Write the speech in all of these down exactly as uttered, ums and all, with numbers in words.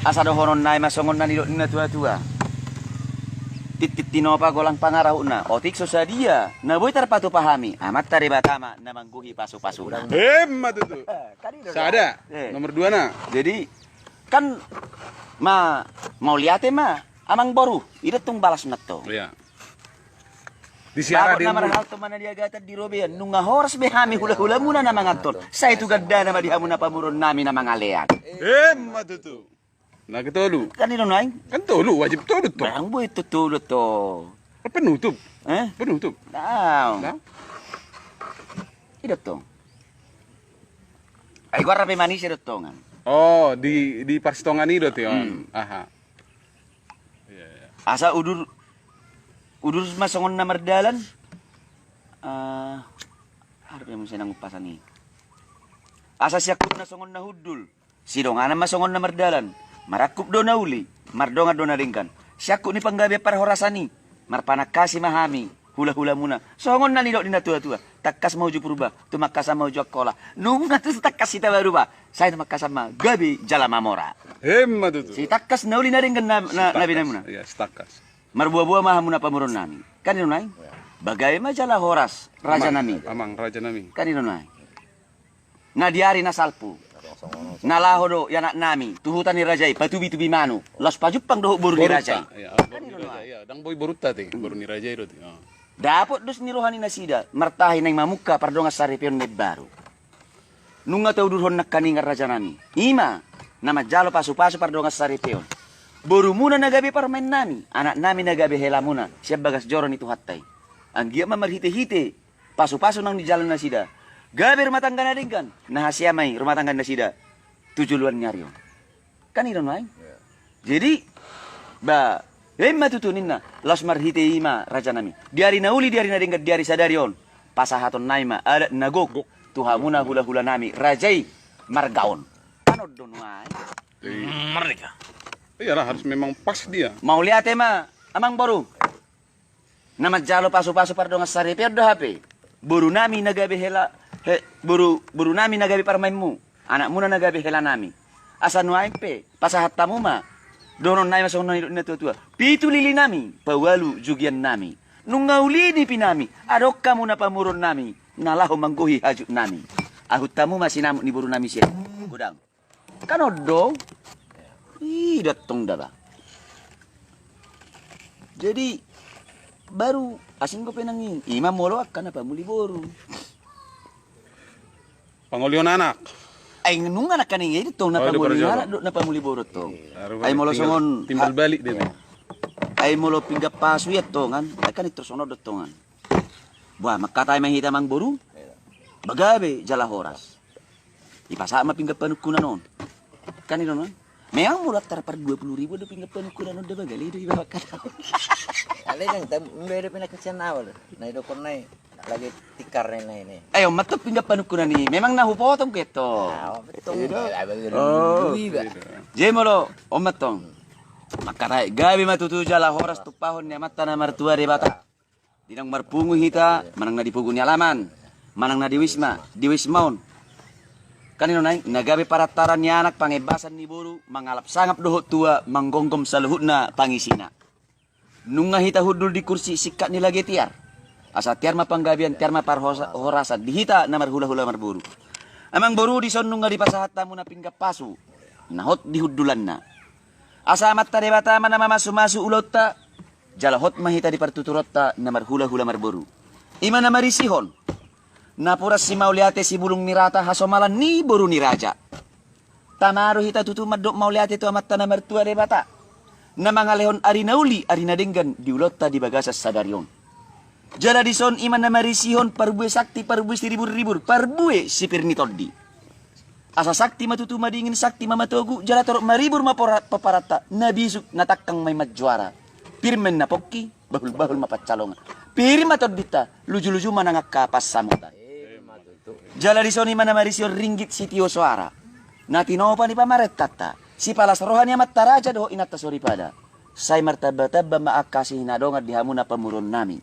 Asa dohonon nai ma songon na nidok ni na tua-tua. Tintin tinopa golang pangarahutna, otik so sadia na boi tarpatupa hami, Amanta Debata ma na manggohi pasu-pasuna. Emma tutu. Sada. Nomor dua na. Jadi kan ma mauliate ma amang boru, i do tong balasna tong. Di siara di na marhalto ma na di agatan di robean, nunga horas be hami hula-hulamuna na manganhon. Sai tu gandana ma di hamu na pamoruon nami na mangalean. Emma tutu. Na ketolu. Kan i do nuaeng. Kan tolu, wajib tolu tong. Barang boi tu tolu tong. Penutup. Eh? Penutup. Nah. I do tong. Ai goar pe manise do tongan. Oh, di di parsitongan i do tion. Aha. Asa udur udur ma songon na mardalan. Ah, arbe muse nang upasan i. Asa siangkupna songon na hundul. Sidonganan ma songon na mardalan. Marangkup do na uli, mardongan do na denggan. Siangkup ni panggabean parhorasan i, marpanangkasi ma hami hula-hulamuna. Songon na nidok ni na tua-tua. Tangkas ma uju Purba, tumangkasan ma uju Angkola. Nunga tutu tangkas hita baru ba. Sai tumangkasan ma gabe jala mamora. Emma tutu. Sitangkas na uli na denggan na na na binamuna. Iya, sitangkas. Marboa-boa ma hamu na pamoruon nami. Kan i do nuaeng. Bagabe ma jala horas raja nami. Amang raja nami. Kan i do nuaeng. Na di ari na salpu na laho do i anak nami tu huta ni raja i patubi-tubi manuk laos pajumpang dohot boru ni raja i. Kan i do nuaeng. Dang boi borunta te, boru ni raja i do te. Dapot dos ni roha ni nasida martahi naeng mamungka pardongan saripeon na imbaru. Nunga taudurhon nangkaningan raja nami. I ma na manjalo pasu-pasu pardongan saripeon. Borumuna na gabe parumaen nami, anak nami na gabe helamuna sian bagas joro ni Tuhanta i. Anggiat ma marhite-hite pasu-pasu naung dijalo nasida gabe rumah tangga na denggan, na hasea ma i rumah tangga nasida tu joloan ni ari on. Kan i do nuaeng. Jadi ba, emma tutu ninna, laos marhite i ma raja nami. Di ari na uli, di ari na denggan, di ari sadari on pasahaton nami ma adat na gok tu hamuna hula-hula nami raja i marga on. Kan on do nuaeng. Merdeka. Iyalah, harus memang pas dia. Mauliate ma amang boru. Na manjalo pasu-pasu pardongan saripeon do hape. Boru nami na gabe hela, he, boru boru nami na gabe parumaenmu, anakmuna na gabe hela nami. Asa nuaeng pe pasahat hamu ma. Dohonon nami ma songon na nidok ni na tua-tua. Pitu lili nami, paualu jugian nami. Nunga uli nipi nami, adong hamu na pamoruon nami na laho manggohi hajut nami. Ahut hamu ma sinamot ni boru nami sian godang. Kan on do. I do tong daba. Jadi baru asing dope nang i. I ma molo angka na pamuli boru. Pangolion anak. Ai nunga nangkaning i do tong na pangolion anak dohot na pamuli boru tong. Ai molo songon timbal balik dia. Ai molo pinggan pasu i tongan, ai kan i tor songon on do tongan. Bah, mangkatai ma hita amang boru. Bagabe jala horas. Ipasahat ma pinggan panungkunan on. Kan i do nuaeng. Memang molo antar par dua puluh ribu do pinggan panungkunan on, da bagale do iba mangkatahon. Ale dang tam mbe do pina kasian awal. Na i do kon nai lagi tikar nai nai. Ayo matok pinggan panungkunan i. Memang na hupotong keto. Jadi molo on ma tong. Mangkatai gabe ma tutu jala horas tumpahon ni Amanta na martua Debata. Di naung marpungu hita manang na di pogu ni alaman, manang na di wisma, di wisma on. Kan i do nuaeng, na gabe parantaran ni anak, pangembasan ni boru, mangalap sangap dohot tua, manggomgom saluhutna pangisina. Nunga hita hundul di kursi singkat ni lage tiar. Asa tiar ma panggabean, tiar ma parhorasan di hita na marhulahula marboru. Amang boru, dison nunga dipasahat hamu na pinggan pasu na hot di hundulanna. Asa Amanta Debata ma na mamasumasu ulaonta. Jala hot ma hita di partuturonta na marhulahula marboru. I ma na marisihon napuran simauliate sibulung ni rata hasomalan ni boru ni raja. Tama do hita tutu mandok mauliate tu Amanta na martua Debata na mangalehon ari na uli ari na denggan di ulaonta di bagasan sadari on. Jala dison i ma na marisihon parbue sakti, parbue siriburribur, parbue sipir ni tondi. Asa sakti ma tutu madingin, sakti ma matogu, jala torop maribur ma pora- pomparanta, na bisuk na tangkang ma i manjuara. Pir ma inna pongki, bahulbahul ma pansalongan. Pir ma tondinta, lujuluju ma nang angka pansamotan. Jala dison i ma na marisihon ringgit sitio soara na tinopa ni pamarentanta, sipalas roha ni amanta raja dohot inanta soripada. Sai martambatamba ma angka asi na dongan di hamu na pamoruon nami.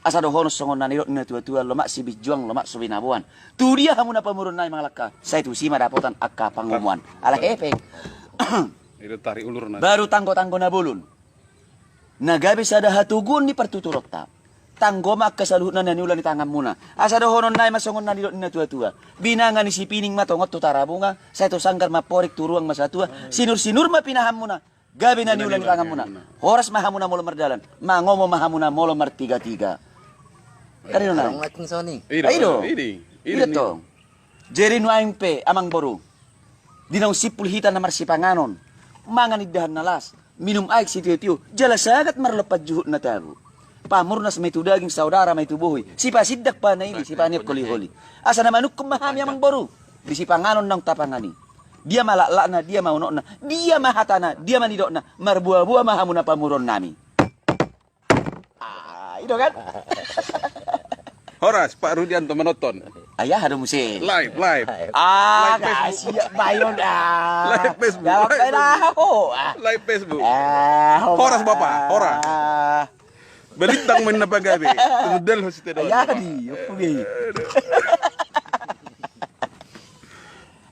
Asa dohonon songon na nidok ni na tuatua, lomak sibinjuang, lomak so binaboan. Tudia hamu na pamoruon nami mangalangka, sai tusi ma dapotan angka pangomoan. Ala hepeng. Baru tanggo-tanggo na bolon. Na gabe sada hatoguon ni partuturonta. Tanggo ma angka saluhutna na niula ni tanganmuna. Asa dohonon nai ma songon na nidok ni natua-tua. Binanga ni Sipining ma tongon tu Tarabunga, sai tu sanggar ma amporik, tu ruang ma satua, sinur-sinur ma pinahanmuna. Gabe na niula ni tanganmuna. Horas ma hamuna molo mardalan, mangomo ma hamuna molo martiga-tiga. Kan i do nai. Ai do. I do tong. Jadi nuaeng pe amangboru, di naung simpul hita na marsipanganon, mangan indahan na las, minum aek sitio-tio, jala sagat marlompan juhut na tabo. Pamurnas ma i tu daging, saudara ma i tu bohi, sipasindak panaili, sipaneang holi-holi. Asa na manungkun ma hami amangboru di sipanganon naung tapangan i. Dia ma laklakna, dia ma unokna, dia ma hatana, dia ma nidokna, marboa-boa ma hamuna pamoruonnami. Ah, i do kan? Horas, Pak Rudianto manonton. Ai aha do muse? Live, live. Ah, live Facebook. Siap bayon, ah. Live Facebook. Dalam live Facebook. Ho, ah. Live Facebook. Ah, ho, horas, Bapak, ah, horas. Balintang ma inna pagabe. Tumundalhon sitedon. Ai aha di, opo be.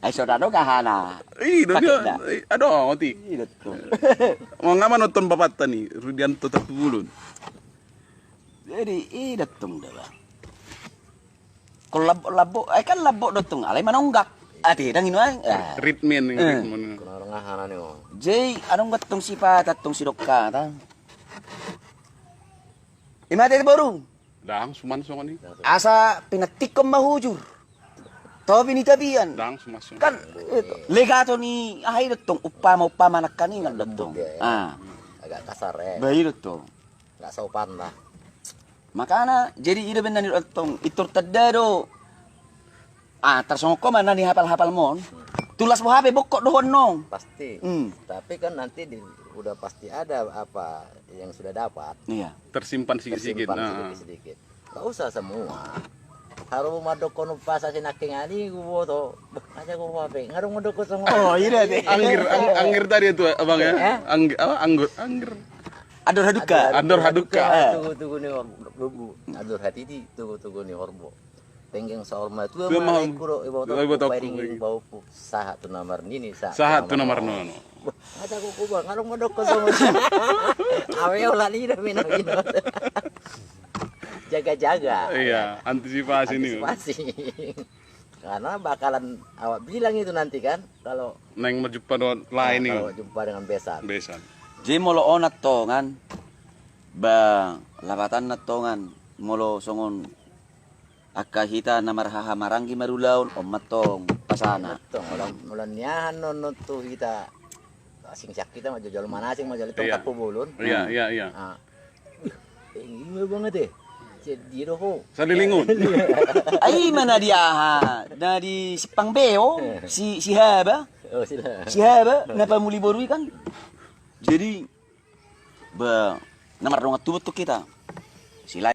Ai so dano gahana. I do dia. Adong otik. I do tong. Molo nga manonton bapanta ni Rudianto Tampubolon. Jadi i do tong da ba. Kol lambok-lambok, ai kan lambok do tong, alai manonggak. Ate dang ino ai. Ritme ni, ritme ni. Jadi adong do tong sipata tong sidok hata. I ma ate boru. Dang suman songon i. Asa pinantikkon ma hujur. Topi ni tapian. Dang suman songon i. Kan legato ni aha i do tong, umpama, umpama nangkaningan do tong. Ah. Agak kasar e. Ba i do tong. Nggak sopan lah. Makana jadi i do umbahen na nidok do tong, pintor tanda do. Ah, tarsongon ho ma na nihapal-hapalmon. Tu las boha pe bongkok do ho annon. Pasti. Tapi kan nanti di, udah pasti ada apa yang sudah dapat. Iya. Tersimpan sedikit-sedikit. Tersimpan sedikit-sedikit. Nggak usah semua. Haru mandok ho umpasa sinangkingan i huboto. Aja ho hape. Nggak ada mandok ho songon. Oh, iya deh. Anggir, anggir tadi itu abang ya. Anggir, apa, anggur, anggir. Andor haduka. Andor haduka. Tugu-tugu ni horbo. Andor hatiti, tugu-tugu ni horbo. Penggeng saur matua ma ingkon iboto, iboto pairing pairing. Sahat tu na marnini, sahat tu na marnono. Ada kuku bang, kalau mau dokter sama. Awe olah ni dah minum minum. Jaga-jaga. Iya, antisipasi ni. Antisipasi. Karena bakalan awak bilang itu nanti kan, kalau naeng marjumpa dohot lae ni. Kalau jumpa dengan besan. Besan. Jadi molo on antong kan, ba lapatanna antong kan, molo songon angka hita na marhaha maranggi marulaon, on ma antong pasana. Antong, molo, molo niahan non tu hita asing siak hita ma jolo manasing ma jolo tong tapu bulun. Iya, iya, iya. Ini ma banget e. Jadi do ho. Salilingun. Ai ma na di aha, na di Simpang Beo, si, si Haba. Oh, si Haba. Si Haba na pamuli boru i kan. Jadi ba na mardongan tubu tu hita. Si lae